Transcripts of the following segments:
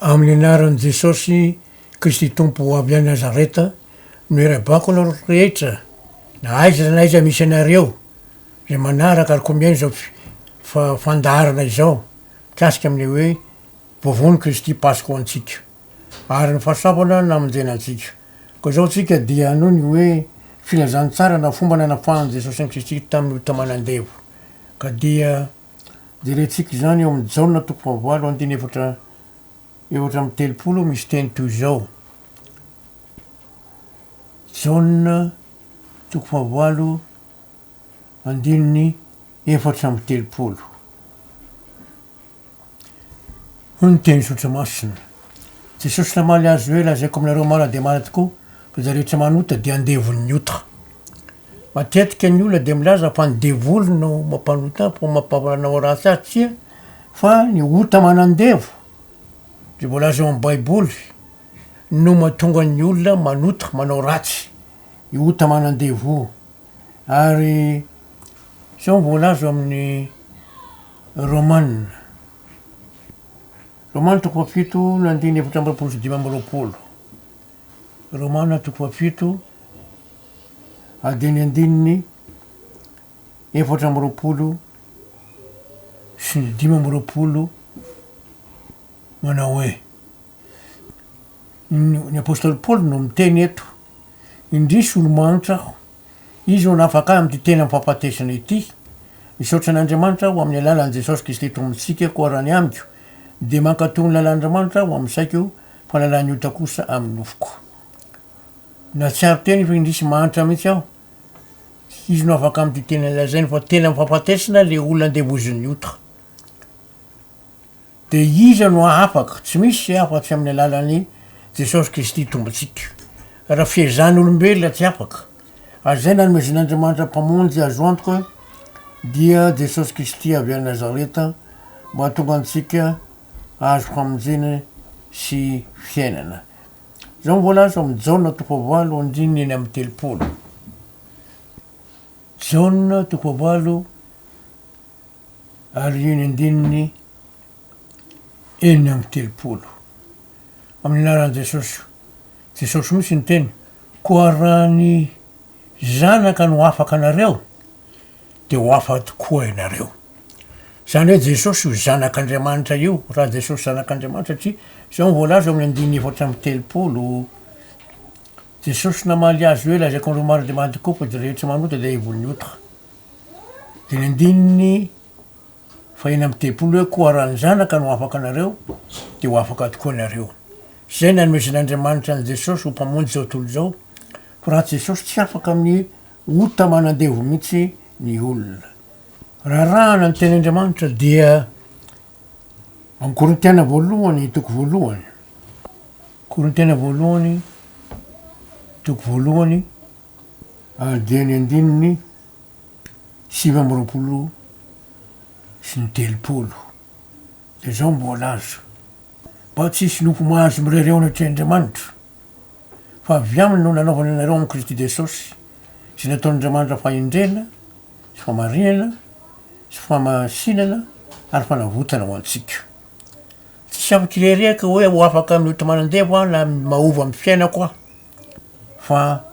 Amin'ny anaran'i Jesosy Kristy Tompo avy any Nazareta no iarabako anareo rehetra na aiza na aiza misy anareo izay manaraka ary koa mihaino izao fandaharana izao mikasika amin'ny hoe Vaovaon'i Kristy Paska ho antsika ary ny fahasoavana namonjena antsika. Koa izao tsika dia hanohy ny hoe filazantsara na fomba nanafahan'i Jesosy an'i Kristy tamin'ny ota manandevo. Ka dia jerentsika izany eo amin'ny Jaona toko fahavalo andininy efatra 34 misy teny toy izao. Jaona toko fahavalo andininy 34. Hoy ny teny Soratra Masina. Jesosy namaly azy hoe, Lazaiko aminareo marina dia marina tokoa, fa izay rehetra manota dia andevon'ny ota. Matetika ny olona dia milaza fa ny devoly no mampanota ahy, fa mampanao ratsy ahy. Tsia, fa ny ota manandevo, izay voalaza ao amin'ny Baiboly, no mahatonga ny olona manota, manao ratsy. Io ota manandevo io. Ary izao no voalaza ao amin'ny Romana. Romana toko fahafito ny andininy 24 sy 25. Romana toko fahafito andininy andininy 24 sy ny 25 manao hoe, ny apostoly Paoly no miteny eto, Indrisy olo-mahantra aho, Izy no nanafaka ahy amin'ity tena fahafatesana ity. Misaotra an'Andriamanitra aho amin'ny alalan'i Jesosy Kristy Tompontsika, koa raha ny amiko, dia mankatò ny lalàn'Andriamanitra aho amin'ny saiko, fa ny lalàn'ny ota kosa amin'ny nofoko. Nahatsiaro tena fa indrisy mahantra mihitsy aho. Izy no afaka amin'ity tena lazainy fa tena fahafatesana ilay olona andevozin'ny ota. Dia iza no hahafaka? Tsy misy afa tsy amin'ny alalan'i Jesosy Kristy Tompontsika. Raha fihezan'olombelona tsy afaka. Ary izay nanomezan'Andriamanitra Mpamonjy azo antoka dia Jesosy Kristy avy any Nazareta mba hahatonga antsika hahazo famonjena sy fiainana. Izao no voalaza ao amin'ny Jaona toko fahavalo andininy 36. Jaona toko fahavalo ary ny andininy 36. Amin'ny anaran'i Jesosy. Jesosy mihitsy niteny, koa raha ny Zanaka no afaka anareo, dia ho afa tokoa ianareo. Izany hoe Jesosy io Zanak'Andriamanitra io, raha Jesosy Zanak'Andriamanitra, satria izao no voalaza ao amin'ny andininy 34, Jesosy namaly azy hoe, lazaiko anareo marina dia marina tokoa fa izay rehetra manota dia hevon'ny ota. Dia ny andininy fahenina amby telopolo hoe, Koa raha ny Zanaka no afaka anareo, dia ho afaka tokoa ianareo. Izay nanomezan'Andriamanitra an'i Jesosy ho Mpamonjy izao tontolo izao, fa raha tsy Jesosy tsy afaka amin'ny ota manandevo mihitsy ny olona. Raha arahana ny tenin'Andriamanitra dia amin'ny Korintiana voalohany toko voalohany, Korintiana voalohany toko voalohany ary dia ny andininy 29. Dia izao no voalaza, Mba tsy hisy nofo mahazo mirehareha eo anatrehan'Andriamanitra, fa avy aminy no nanaovana anareo amin'i Kristy Jesosy, izay nataon'Andriamanitra fahendrena sy famarihana sy fahamasinana ary fanavotana ho antsika. Tsisy afaka hirehareha ka hoe ho afaka amin'ny ota manandevo aho na mahova amin'ny fiainako aho, fa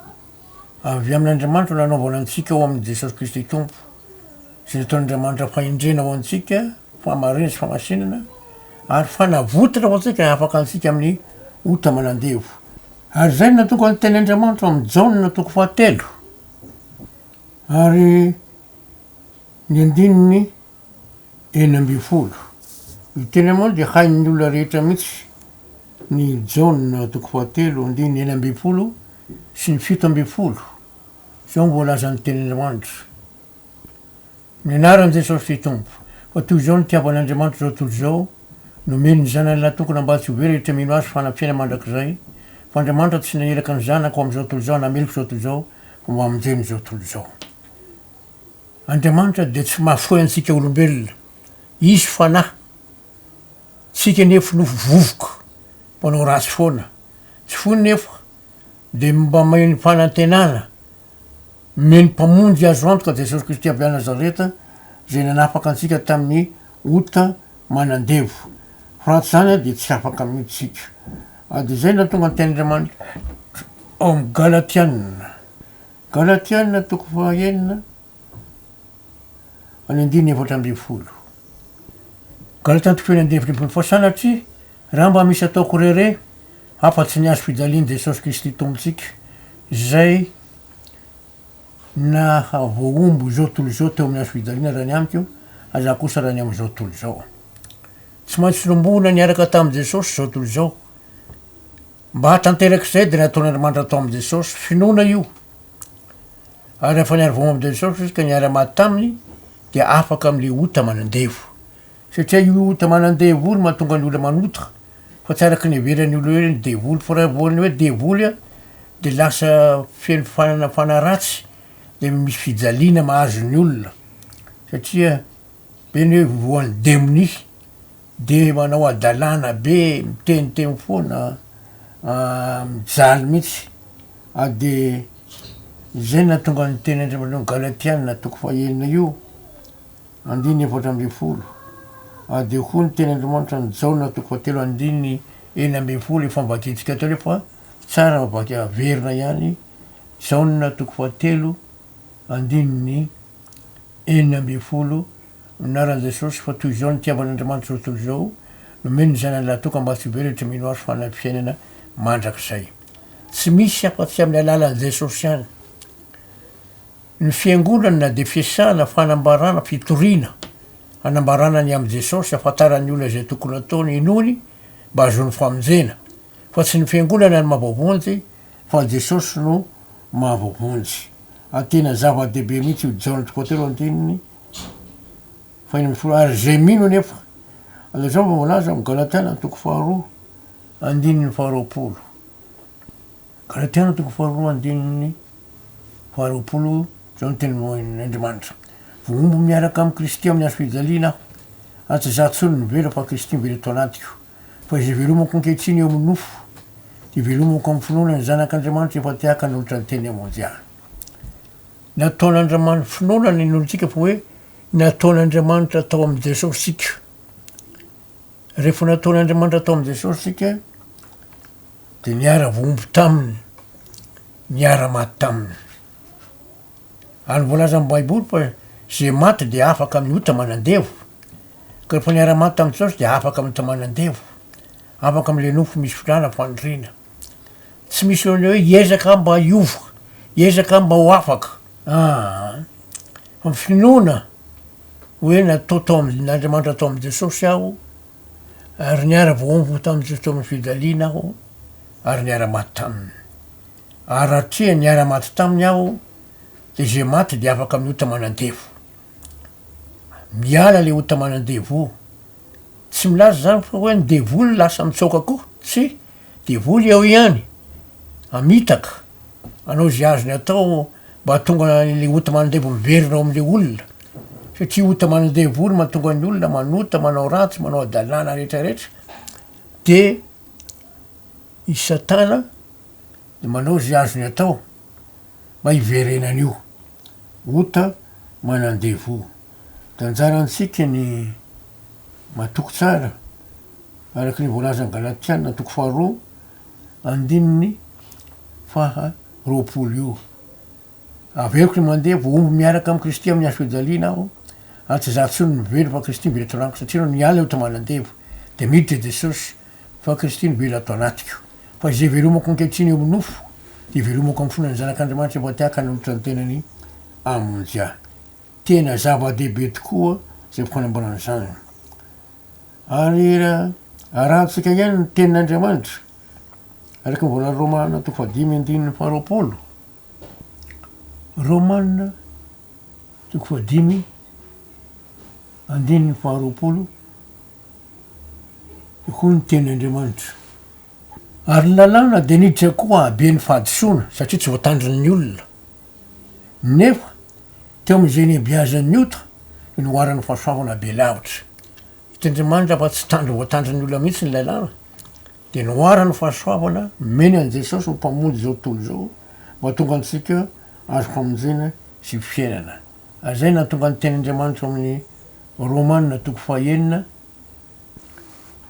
Avy amin'Andriamanitra no nanaovana antsika ao amin'i Jesosy Kristy Tompo, izay nataon'Andriamanitra fahendrena ho antsika, fahamarinana sy fahamasinana, ary fanavotana ho antsika hahafaka antsika amin'ny ota manandevo. Ary izay no nahatonga ny teny Andriamanitra ao amin'i Jaona toko fahatelo, ary ny andininy 16. Io teny io moa dia hain'ny olona rehetra mihitsy, ny Jaona toko fahatelo andininy 16 sy ny 17. Izao no voalazan'ny tenin'Andriamanitra, Ny anaran'i Jesosy Tompo, fa toy izao no nitiavan'Andriamanitra izao tontolo izao, nomeny ny Zanany lahy-tokana mba tsy ho very rehetra mino Azy fa hanam-piainana mandrakizay, fa Andriamanitra tsy naniraka ny Zanaka ho amin'izao tontolo izao hanameloka izao tontolo izao, fa mba hamonjena izao tontolo izao. Andriamanitra dia tsy mahafoy antsika olombelona. Izy fanahy. Tsika nefo nofo vovoka, mpanao ratsy foana. Tsy foiny nefa dia mba mainy fanantenana, mino Mpamonjy azo antoka Jesosy Kristy avy any Nazareta izay nanafaka antsika tamin'ny ota manandevo. Fa raha tsy izany dia tsy afaka mihitsy isika. Ary dia izay no nahatonga ny tenin'Andriamanitra ao amin'ny Galatiana. Galatiana toko fahaenina any andininy 14. Galatiana toko fahenina andininy 14 fa sanatria raha mba misy ataoko rere afa-tsy ny hazo fijalian'i Jesosy Kristy Tompontsika izay Nahavoahombo izao tontolo izao teo amin'ny hazo fijaliana raha ny amiko, ary izaho kosa raha ny amin'izao tontolo izao. Tsy maintsy nombohina niaraka tamin'i Jesosy izao tontolo izao. Mba hahatanteraka izay dia nataon'Andriamanitra tao amin'i Jesosy. Finoana io. Ary rehefa niara-voahombo amin'i Jesosy izy ka niara-maty taminy dia afaka amin'ilay ota manandevo. Satria io ota manandevo io no mahatonga ny olona manota, fa tsy araka ny heveran'ny olona hoe ny devoly, fa raha vao ny hoe devoly an, de lasa feno fanana fanahy ratsy, de misy fijaliana mahazo ny olona, satria be ny hoe voan'ny demonia, de manao hadalana be, miteniteny foana, mijaly mihitsy, ary de zay no nahatonga ny teny Andriamanitra Galatiana toko fahenina io. Andininy 14. Ary dia hoy ny teny Andriamanitra any Jaona toko fahatelo andininy 16, efa novakintsika teo nefa tsara vaky averina ihany, Jaona toko fahatelo andininy 16, Amin'ny anaran'i Jesosy, fa toy izao nitiavan'Andriamanitra izao tontolo izao, nomeny ny Zanany lahitokana mba tsy ho very rehetra mino Azy fa hanana fiainana mandrakizay. Tsy misy afa-tsy amin'ny alalan'i Jesosy ihany. Ny Fiangonana dia fiasana, fanambarana, fitoriana, hanambarana ny amin'i Jesosy, hahafantaran'ny olona izay tokony hataony, hinoany, mba hahazoany famonjena. Fa tsy ny Fiangonana no mahavoavonjy, fa Jesosy no mahavoavonjy. Ary tena zava-dehibe mihitsy io Jaona toko fahatelo andininy faha-16. Ary izay mino anefa, izao vao voalaza amin'ny Galatiana toko faharoa andininy faharoapolo. Galatiana toko faharoa andininy faharoapolo, izao no tenin' Andriamanitra, Voahombo miaraka amin'i Kristy amin'ny hazo fijaliana aho, ary tsy izaho intsony no velona fa Kristy no velona eto anatiko. Fa izay velomako ankehitriny eo amin'ny nofo, dia velomako amin'ny finoana ny Zanak' Andriamanitra efa te haka hanolotra ny tenany hamonjy ahy. Nataon'Andriamanitra, finoana ny inoantsika fa hoe nataon'Andriamanitra tao amin'i Jesosy isika. Rehefa nataon'Andriamanitra tao amin'i Jesosy isika, dia niara-voahombo taminy, niara-maty taminy. Ary voalazan'ny Baiboly fa izay maty dia afaka amin'ny ota manandevo. Ka rehefa niara-maty tamin'i Jesosy dia afaka amin'ny ota manandevo, afaka amin'ilay nofo misy filàna faniriana. Tsy misy hoe hiezaka aho mba hiova, hiezaka aho mba ho afaka. Aa. Fa ny finoana hoe natao tao amin'Andriamanitra tao amin'i Jesosy aho, Ary niara-voahombo tamin'i Jesosy teo amin'ny fijaliana aho, ary niara-maty taminy. Ary raha tria niara-maty taminy aho, dia izay maty dia afaka amin'ny ota manandevo. Miala ilay ota manandevo. Tsy milaza izany fa hoe ny devoly lasa mitsoaka koa, tsia, devoly eo ihany, hamitaka, hanao izay azony atao mba hahatonga ilay ota manandevo miverina ao amin'ilay olona, satria ota manandevo no mahatonga ny olona manota, manao ratsy, manao hadalana rehetra rehetra, de i satana de manao izay azony atao mba hiverenan'io ota manandevo io. De anjarantsika ny matoky tsara araka ny voalazan'ny Galatiana toko faharoa andininy faha 20 io. Averiko ny mandeha, voahombo miaraka amin'i Kristy amin'ny hazo fijaliana aho, ary tsy izaho intsony no velona fa Kristy no velona ato anatiko, satria ianao niala eo taman'andevo, dia miditra i Jesosy, fa Kristy no velona ato anatiko. Fa izay velomako ankehitriny eo amin'ny nofo, dia velomako amin'ny finoana ny Zanak'Andriamanitra efa tia ahy ka nanolotra ny tenany hamonjy ahy. Tena zava-dehibe tokoa izay fanambarana izany. Ary raha arahantsika ihany ny tenin'Andriamanitra, araka ny voalazan'ny Romana toko fahadimy andininy faharoapolo, Romana toko fahadimy andininy faharoapolo, dia hoy ny tenin'Andriamanitra, Ary ny lalàna dia niditra koa hahabe ny fahadisoana, satria tsy voatandrin'ny olona. Nefa teo amin'izay nihabiazan'ny ota no nihoaran'ny fahasoavana be lavitra. Hitan'Andriamanitra fa tsy tandry voatandrin'ny olona mihitsy ny lalàna, dia nihoaran'ny fahasoavana nomeny an'i Jesosy ho Mpamonjy izao tontolo izao, mba hahatonga antsika hahazo famonjena sy fiainana. Ary izay no nahatonga ny tenin'Andriamanitra ao amin'ny Romana toko fahenina.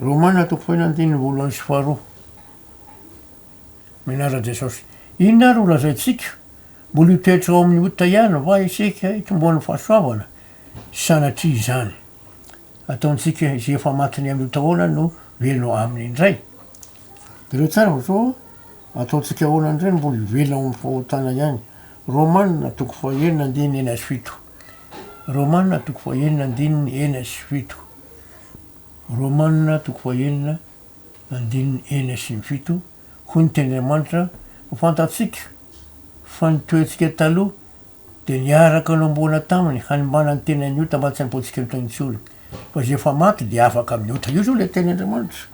Romana toko fahenina andininy voalohany sy faharoa. Mianara Jesosy. Inona ary ho lazaintsika? Mbola hitoetra ao amin'ny ota ihany va isika hitomboan'ny fahasoavana? Sanatria izany. Ataontsika izay efa maty ny amin'ny ota ahoana no velona aminy indray? Jereo tsara fa sao ataontsika ahoana indray no mbola hivelona ao amin'ny fahotana ihany. Romana toko fahenina andininy enina sy fito. Romana toko fahenina andininy enina sy fito. Romana toko fahenina andininy enina sy ny fito, Hoy ny Tenin'Andriamanitra, Ho fantatsika fa ny toetsika taloha dia niaraka nomboana taminy hanimbana ny tenan'ny ota mba tsy hanompoantsika ny ota intsony. Fa izay efa maty dia afaka amin'ny ota. Io izao ilay Tenin'Andriamanitra.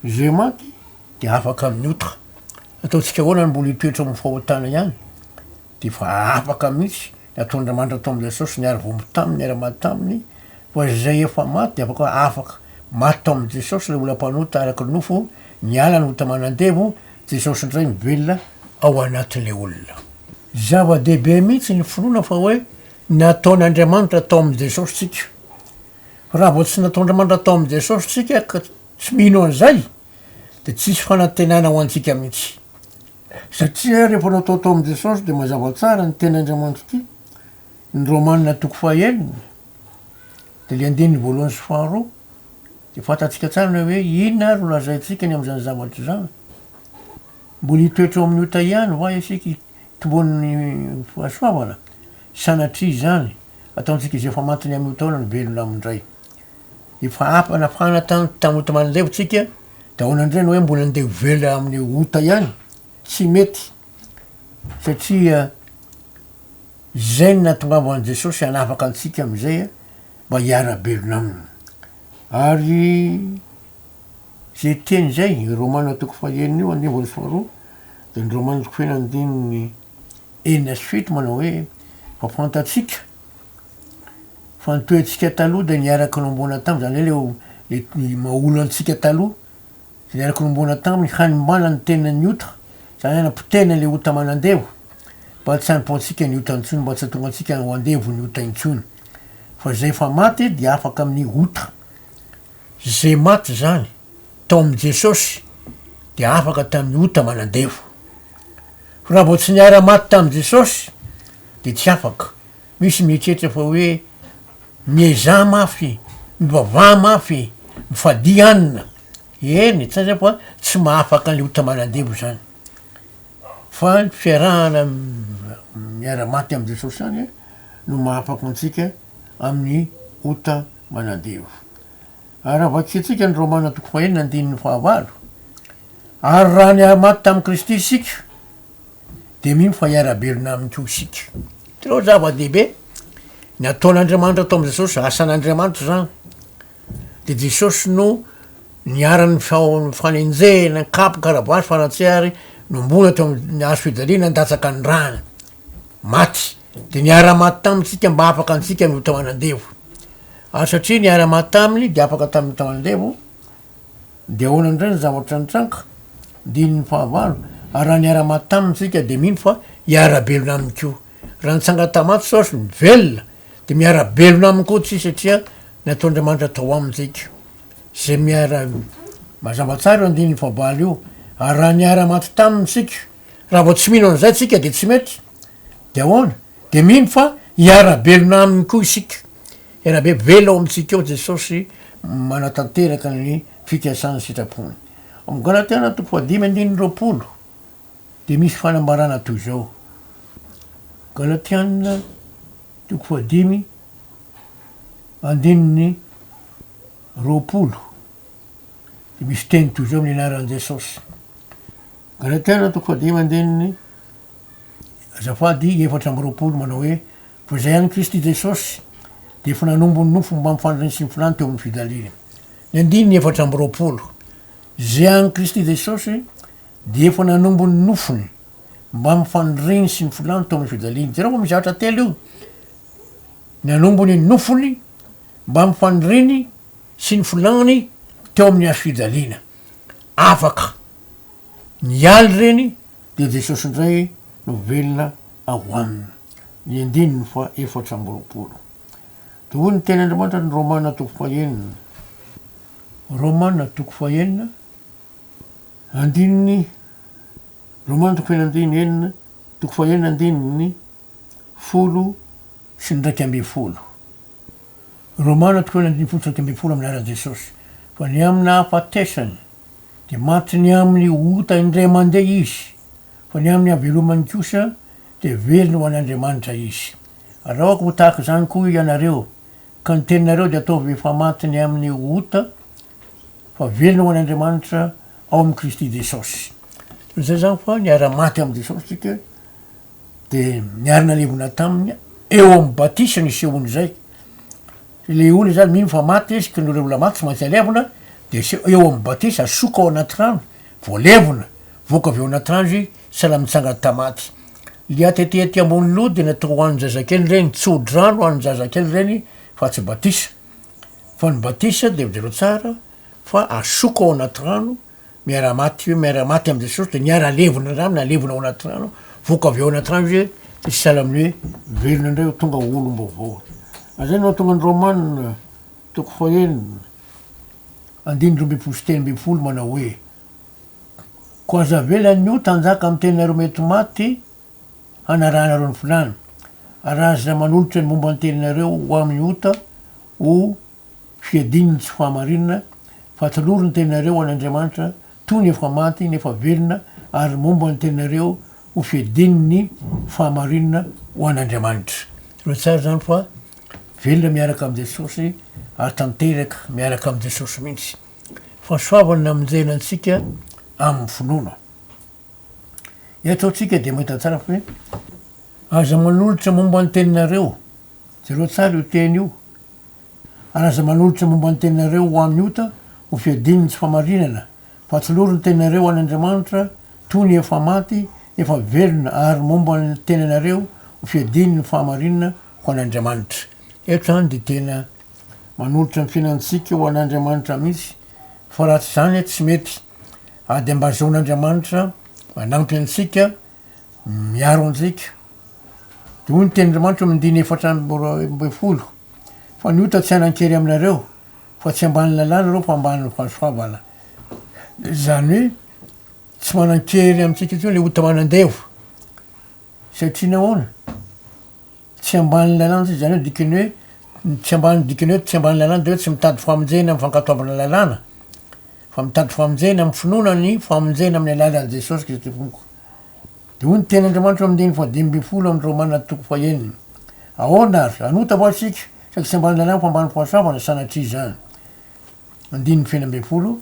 Izay maty dia afaka amin'ny ota. Ataontsika ahoana no mbola hitoetra amin'ny fahotana ihany? Dia efa afaka mihitsy ny ataon'Andriamanitra tao amin'i Jesosy, niara-voambo taminy, niara-maty taminy, fa izay efa maty dia afaka afaka. Maty tao amin'i Jesosy ilay olona mpanota araka ny nofo, niala ny ota manandevo, Jesosy indray mivelona ao anatin'ilay olona. Zava-dehibe mihitsy ny finoana fa hoe nataon'Andriamanitra tao amin'i Jesosy tsika. Fa raha vao tsy nataon'Andriamanitra tao amin'i Jesosy tsika ka tsy mino an'izay dia tsisy fanantenana ho antsika mihitsy. Satria rehefa natao tao amin'i Jesosy dia mazava tsara ny teny Andriamanitra ity, ny Romana toko fahenina, dia le andininy voalohany sy faharoa, dia fantatsika tsara ny hoe inona ary no lazaintsika ny amin'izany zavatra izany. Mbola hitoetra ao amin'ny ota ihany va isika hitomboan'ny fahasoavana? Sanatria izany, ataontsika izay efa maty ny amin'ny ota ao no velona aminy indray. Efa afa nafahana tany tamin'ny ota manandevo tsika, de ahoana indray no hoe mbola andeha ho velona amin'ny ota ihany? Tsy mety, satria izay no nahatongavan'i Jesosy hanafaka antsika amin'izay mba hiara-belona aminy. Ary izay teny izay, Romana toko fahenina io andininy voalohany sy faharoa, de ny Romana toko fahenina andininy enina sy fito manao hoe, fa fantatsika Fa ny toetsika taloha dia niaraka nombona taminy, zany hoe le le maha olo antsika taloha dia niaraka nombona taminy hanimbana ny tenan'ny ota, zany hoe hanapotehina le ota manandevo mba tsy hanompoantsika ny ota intsony, mba tsy hahatonga antsika ho andevon'ny ota intsony. Fa izay efa maty dia afaka amin'ny ota. Izay maty zany tao amin'i Jesosy dia afaka tamin'ny ota manandevo. Fa raha vao tsy niara-maty tamin'i Jesosy dia tsy afaka. Misy mieritreritra fa hoe miezaha mafy, mivavaha mafy, mifadia hanina. Eny, tsy zay fa tsy mahafaka an'le ota manandevo izany. Fa ny fiarahana miara-maty amin'i Jesosy ihany no mahafaka antsika amin'ny ota manandevo. Ary raha vakintsika ny Romana toko fahenina andininy fahavalo, ary raha niara-maty tamin'i Kristy isika, dia mino fa hiara-belona aminy koa isika. Hitanao, zava-dehibe ny ataon'Andriamanitra atao amin'i Jesosy, asan'Andriamanitra izany. Dia Jesosy no niharan'ny fanenjehana, kapoka, rabasy, fanatsy ary nombona teo amin'ny hazo fijaliana, nidatsaka ny rany. Maty. Dia niara-maty tamintsika mba afaka antsika ny ho tao anandevo. Ary satria niara-maty taminy dia afaka tamin'ny tao anandevo, Dia ahoana indray ny zavatra nitranga? Andininy fahavalo, Ary raha niara-maty taminy isika, dia mino fa hiara-belona aminy koa. Raha nitsangana tamin'ny maty Jesosy, velona, dia miara-belona aminy koa tsika, satria nataon'Andriamanitra tao aminy isika. Izay miara, mazava tsara io andininy fahavalo io, Ary raha niara-maty taminy isika, raha vao tsy mino an'izay isika dia tsy mety, dia ahoana? Dia mino fa hiara-belona aminy koa isika. Hiara-be velona ao amintsika ao Jesosy manatanteraka ny fikasany sitrapony. Ao amin'ny Galatiana toko fahadimy andininy 20 dia misy fanambarana toy izao. Galatiana toko fahadimy andininy 20 dia misy teny toy izao amin'ny anaran'i Jesosy. Galatiana toko fahadimy andininy azafady 24 manao hoe Fa izay an'i Kristy Jesosy dia efa nanombo ny nofo mbamin'ny faniriany sy ny filany teo amin'ny fijaliana. Ny andininy 24, Izay an'i Kristy Jesosy dia efa nanombo ny nofony mbamin'ny faniriany sy ny filany teo amin'ny fijaliana. Jereo fa misy zavatra telo io. Nanombo ny nofony mbamin'ny faniriany sy ny filany teo amin'ny hazo fijaliana. Afaka niala ireny dia Jesosy indray no velona ao aminy. Ny andininy faha 24. Dia hoy ny teny Andriamanitra ny Romana toko fahenina. Romana toko fahenina andininy Romana toko fahenina andininy enina toko fahenina andininy 10 11. Romana toko fahenina andininy 10 11 amin'ny anaran'i Jesosy. Fa ny amin'ny nahafatesany dia maty ny amin'ny ota indray mandeha izy, fa ny amin'ny havelomany kosa dia velona ho an'Andriamanitra izy. Ary aoka ho tahaka izany koa ianareo, ka ny teninareo dia ataovy efa maty ny amin'ny ota, fa velona ho an'Andriamanitra ao amin'i Kristy Jesosy. Toy izay izany fa niara-maty amin'i Jesosy isika, dia niara-nalevina taminy eo amin'ny batisa ny isehoan'izay. Ilay olona izany mino fa maty izy, ka noho ilay olona maty tsy maintsy alevina, dia aseho eo amin'ny batisa, asoka ao anaty rano, voalevina, voaka avy ao anaty rano izy, sahala mitsangana tamaty. Ilay atete aty ambony loha dia natao ho an'ny zazakely ireny, tso-drano ho an'ny zazakely ireny fa tsy batisa. Fa ny batisa dia jereo tsara fa asoka ao anaty rano, miara-maty hoe miara-maty amin'i Jesosy dia niara-levona indray aminy, alevina ao anaty rano, voaka avy ao anaty rano izy dia sahala amin'ny hoe velona indray ho tonga ho olom-baovao. Ary izay no nahatonga ny Romana toko fahenina andininy 12 sy 13 manao hoe, Koa aza avela ny ota hanjaka amin'ny tenanareo mety maty hanarahanareo ny filàny, ary aza manolotra ny momba ny tenanareo ho amin'ny ota ho fiadian'ny tsy fahamarinana, fa tolory ny tenanareo ho an'Andriamanitra toy ny efa maty nefa velona, ary momba ny tenanareo ho fiadian'ny fahamarinana ho an'Andriamanitra. Jereo tsara izany fa velona miaraka amin'i Jesosy ary tanteraka miaraka amin'i Jesosy mihitsy. Fahasoavana namonjena antsika amin'ny finoana. Eto tsika dia mahita tsara fa hoe aza manolotra momba ny teninareo. Jereo tsara io teny io. Ary aza manolotra momba ny teninareo ho amin'ny ota ho fiadian'ny tsy fahamarinana, fa tolory ny teninareo ho an'Andriamanitra toy ny efa maty nefa velona ary momba ny tenanareo ho fiadian'ny fahamarinana ho an'Andriamanitra. Eto izany dia tena manolotra ny fiainantsika ho an'Andriamanitra mihitsy fa raha tsy izany tsy mety. Ady ambazoan'Andriamanitra manampy antsika, miaro antsika. Dia hoy ny tenin'Andriamanitra eo amin'ny andininy 14, Fa ny ota tsy hanan-kery aminareo, fa tsy ambanin'ny lalàna nareo fa ambanin'ny fahasoavana. Izany hoe tsy manan-kery amintsika intsony ilay ota manandevo. Satria nahoana? Tsy ambanin'ny lalàna isika, izany hoe dikany hoe tsy ambany dikany hoe tsy ambanin'ny lalàna dia hoe tsy mitady famonjena amin'ny fankatoavana lalàna, fa mitady famonjena amin'ny finoana ny famonjena amin'ny alalan'i Jesosy Kristy Tompo. Dia hoy ny tenin'Andriamanitra eo amin'ny andininy fahadimy ambin'ny folo amin'ny Romana toko fahenina, Ahoana ary? Hanota va isika, saingy tsy ambany lalàna fa ambany fahasoavana? Sanatria izany. Andininy fahenina ambin'ny folo,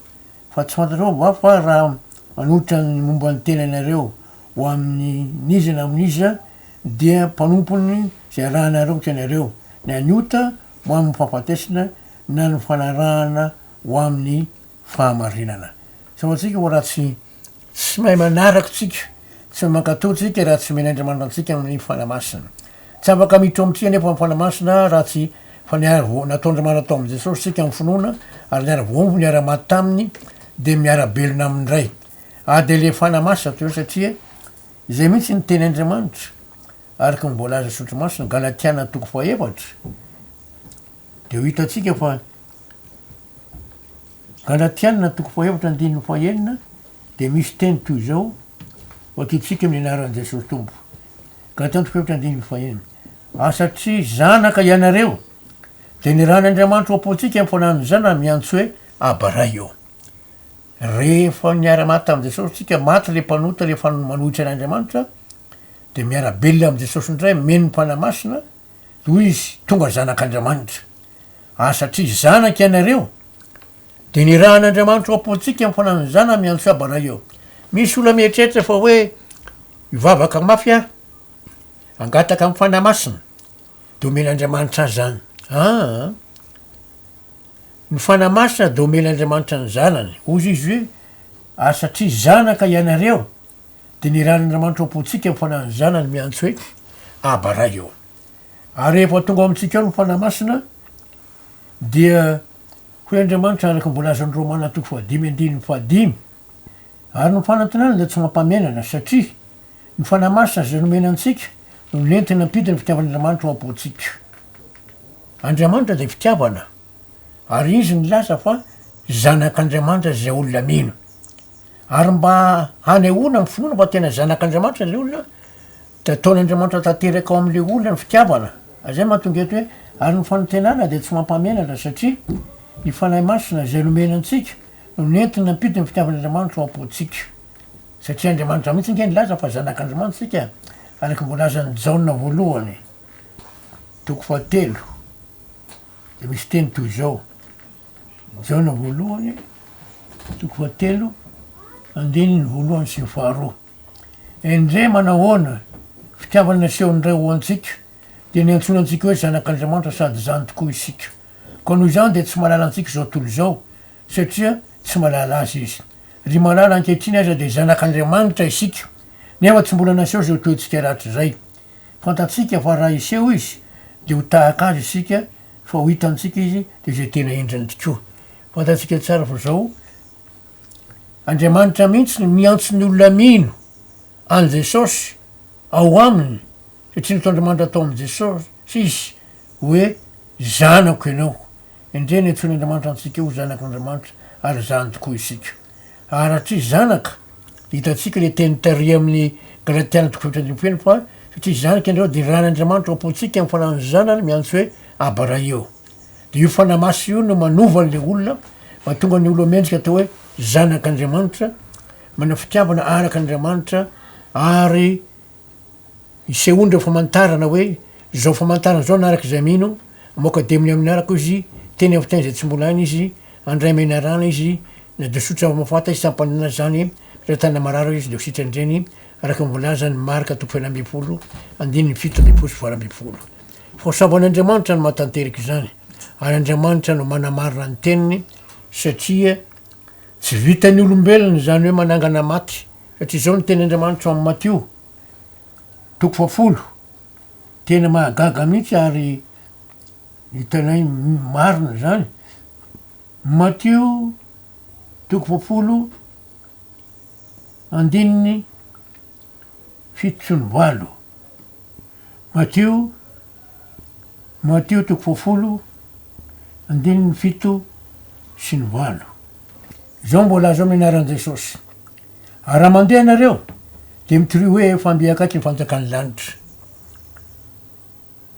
Fa tsy fantatrao va fa raha manolotra ny momba ny tenanareo ho amin'iza na amin'iza dia mpanompony izay arahanareo ianareo, na ny ota ho amin'ny fahafatesana na ny fanarahana ho amin'ny fahamarinana. Tsapantsika fa raha tsy tsy mahay manaraka tsika, tsy mahay mankatò tsika raha tsy omen'Andriamanitra antsika amin'ny Fanahy Masina. Tsy afaka miditra ao amintsika anefa ny Fanahy Masina raha tsy fa niara-voa nataon'Andriamanitra tao amin'i Jesosy tsika amin'ny finoana ary niara-voahombo niara-maty taminy dia miara-belona aminy indray. Ary dia ilay Fanahy Masina teo satria izay mihitsy ny teny Andriamanitra araka ny voalaza Soratra Masina, Galatiana toko fahaefatra, dia ho hitantsika fa Galatiana toko fahaefatra andininy fahenina dia misy teny toy izao vakintsika amin'ny anaran'i Jesosy Tompo. Galatiana toko fahaefatra andininy fahenina. Ary satria zanaka ianareo, dia nirahan'Andriamanitra ho am-pontsika ny fanahin'ny Zanany miantso hoe, Aba Ray ô. Rehefa niara-maty tamin'i Jesosy tsika, maty ilay mpanota rehefa manohitra an'Andriamanitra, dia miara-belona amin'i Jesosy indray, mino ny Fanahy Masina, dia hoy izy, tonga zanak'Andriamanitra. Ary satria zanaka ianareo, dia nirahan'Andriamanitra ho am-pontsika ny Fanahin'ny Zanany miantso Aba Ray ô. Misy olona mieritreritra fa hoe hivavaka mafy aho, hangataka amin'ny Fanahy Masina, dia omen'Andriamanitra azy izany. Aa! Ny Fanahy Masina dia omen'Andriamanitra ny Zanany. Hoy Izy hoe, Ary satria zanaka ianareo, dia nirahan'Andriamanitra ao am-pontsika ny Fanahin'ny Zanany miantso hoe, Aba Ray ô. Ary rehefa tonga ao amintsika ao ny Fanahy Masina, dia hoy Andriamanitra araka ny voalazan'ny Romana toko fahadimy andininy fahadimy, Ary ny fanantenana dia tsy mampamenana, satria ny Fanahy Masina izay nomena antsika no nentiny nampidina ny fitiavan'Andriamanitra ao am-pontsika. Andriamanitra dia fitiavana, ary Izy nilaza fa. zanak'Andriamanitra izay olona mino. Ary mba hanehoana ny finoana fa tena zanak'Andriamanitra ilay olona dia ataon'Andriamanitra tanteraka ao amin'ilay olona ny fitiavana. Izay no mahatonga eto hoe ary ny fanantenana dia tsy mampahamenatra satria ny Fanahy Masina izay nomena antsika no nentiny nampiditra ny fitiavan'Andriamanitra ao am-pontsika. Satria Andriamanitra mihitsy ange nilaza fa zanak'Andriamanitra isika araka ny voalazan'i Jaona voalohany toko fahatelo dia misy teny toy izao. Jaona voalohany, toko fahatelo, andininy voalohany sy ny faharoa. Endrey manahoana fitiavana nasehon'ny Ray ho antsika, dia niantsoana antsika hoe zanak'Andriamanitra sady izany tokoa isika. Koa noho izany dia tsy mahalala antsika izao tontolo izao, satria tsy mahalala Azy izy. Ry malala, ankehitriny aza dia zanak'Andriamanitra isika, nefa tsy mbola naseho izao toetsika ratsy izay. Fantatsika fa raha hiseho Izy, dia ho tahaka Azy isika, fa ho hitantsika Izy, dia izay tena endriny tokoa. Fantatsika tsara fa izao, Andriamanitra mihitsy no miantso ny olona mino an'i Jesosy ao Aminy, satria nataon'Andriamanitra tao amin'i Jesosy Izy hoe, Zanako ianao. Endrey ny antsoin'Andriamanitra antsika ho zanak'Andriamanitra, ary izany tokoa isika. Ary satria zanaka, dia hitantsika ilay teny tary amin'ny Galatiana toko fahefatra ambin'ny folo fa satria zanaka ianareo dia ran'Andriamanitra ao am-pontsika amin'ny fanahin'ny Zanany miantso hoe Aba Ray ô. Dia io Fanahy Masina io no manova an'ilay olona, mahatonga ny olona mendrika atao hoe zanak'Andriamanitra, manana fitiavana araka an'Andriamanitra ary Isehoany ireo famantarana hoe, Izao famantarana izao hanaraka izay mino, hamoaka demony amin'ny anarako izy, hiteny amin'ny fiteny izay tsy mbola hainy izy, handray menarana izy, na dia sotra mafata izy tsy hampanina azy izany, miray tanana marary izy dia ho sitrany ireny, araka ny voalazan'i Marka toko fahenina 16, andininy 17 sy 18. Fahasoavan'Andriamanitra no mahatanteraka izany, ary Andriamanitra no manamarina ny teniny, satria tsy vitan'ny olombelona izany hoe manangana maty, Satria izao no tenin'Andriamanitra ao amin'ny Matio, toko fahafolo, tena mahagaga mihitsy ary hitanay marina izany, Matio toko fahafolo andininy 78. Matio, Matio toko fahafolo andininy 7 sy 8. Izao mbola azo amin'ny anaran'i Jesosy. Ary raha mandeha ianareo, dia mitoria hoe efa mby akaiky ny fanjakan'ny lanitra.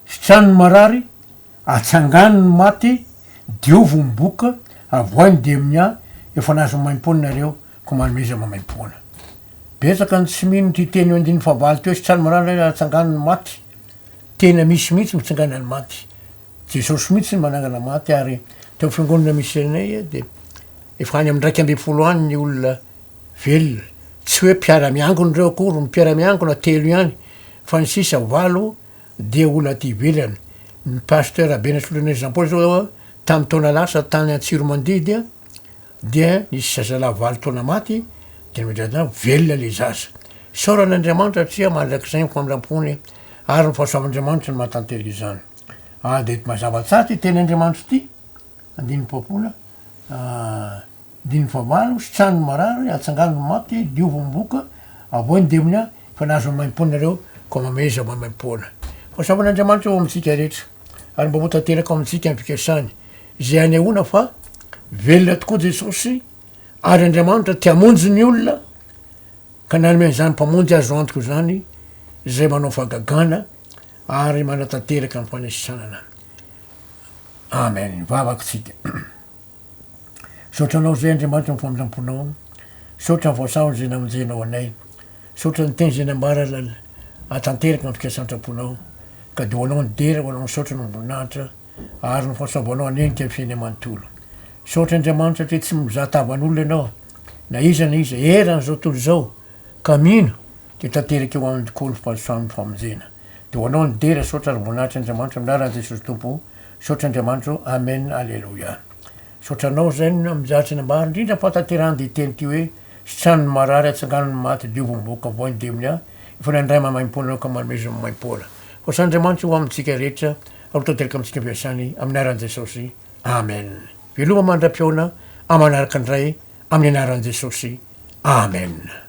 Sitrano ny marary, atsangano ny maty, diovy ny boka, avoahy ny demonia, efa nahazo maimaimpoana nareo, koa manomeza maimaimpoana. Betsaka ny tsy mino ity teny io andininy fahavalo ity hoe sitrano ny marary, atsangano ny maty. Tena misy mihitsy ny fitsanganan'ny maty. Jesosy mihitsy no manangana maty ary teo amin'ny fiangonana misy anay dia efa any amin'ny 11 any ny olona velona. Tsy hoe mpiara-miangona ireo akory, ny mpiara-miangona telo ihany fa ny sisa valo dia olona aty ivelany. Ny pasteur Rabenasolonay Jean Paul zao tamin'ny taona lasa tany Antsiromandidy dia nisy zazalahy valo taona maty dia nodradrana velona le zaza. Isaorana Andriamanitra satria mandrakizay ny famindram-pony ary ny fahasoavan'Andriamanitra no mahatanteraka izany. Ah dia mazava tsara ity teny Andriamanitra ity, andininy fahafolo, andininy fahavalo, sitrano ny marary, atsangano ny maty, diovy ny boka, avoay ny demonia, fa nahazo maimaimpoana nareo, koa mameza maimaimpoana. Fahasoavan'Andriamanitra eo amintsika rehetra, ary mba ho tanteraka ao amintsika ny fikasany, izay anehoana fa velona tokoa Jesosy, ary Andriamanitra te hamonjy ny olona, ka nanome an'izany Mpamonjy azo antoka izany, izay manao fahagagana, ary manatanteraka ny fanesisanana. Amen. Vavaka tsika. Misaotra anao zay Andriamanitra ny famindramponao. Misaotra ny voasahona izay namonjenao anay. Misaotra ny teny izay nambara atanteraka ny fikasan-tramponao. Ka dia ho anao ny dera, ho anao ny saotra no voninahitra ary ny fahasoavanao hanenika ny fiainay manontolo. Misaotra Andriamanitra satria tsy mizaha tavan'olona ianao na iza na iza eran'izao tontolo izao ka mino dia tanteraka eo aminy tokoa ny fahasoavan'ny famonjena. Dia ho anao ny dera, saotra ary voninahitra Andriamanitra amin'ny anaran'i Jesosy Tompo. Saotra Andriamanitra o, Amen, Aleloia. Saotra anao izay mijatsy ny ambara indrindra ny fahatanterahany dia teny ity hoe, sitrano ny marary, atsangano ny maty, diovy ny boka, avoahy ny demonia, efa nandray maimaimpoana anao ka manomeza maimaimpoana. Fahasoavan' Andriamanitra ho amintsika rehetra ary ho tanteraka amintsika ny fiasany amin'ny anaran'i Jesosy. Amen. Veloma mandra-pihaona amanaraka indray amin'ny anaran'i Jesosy. Amen.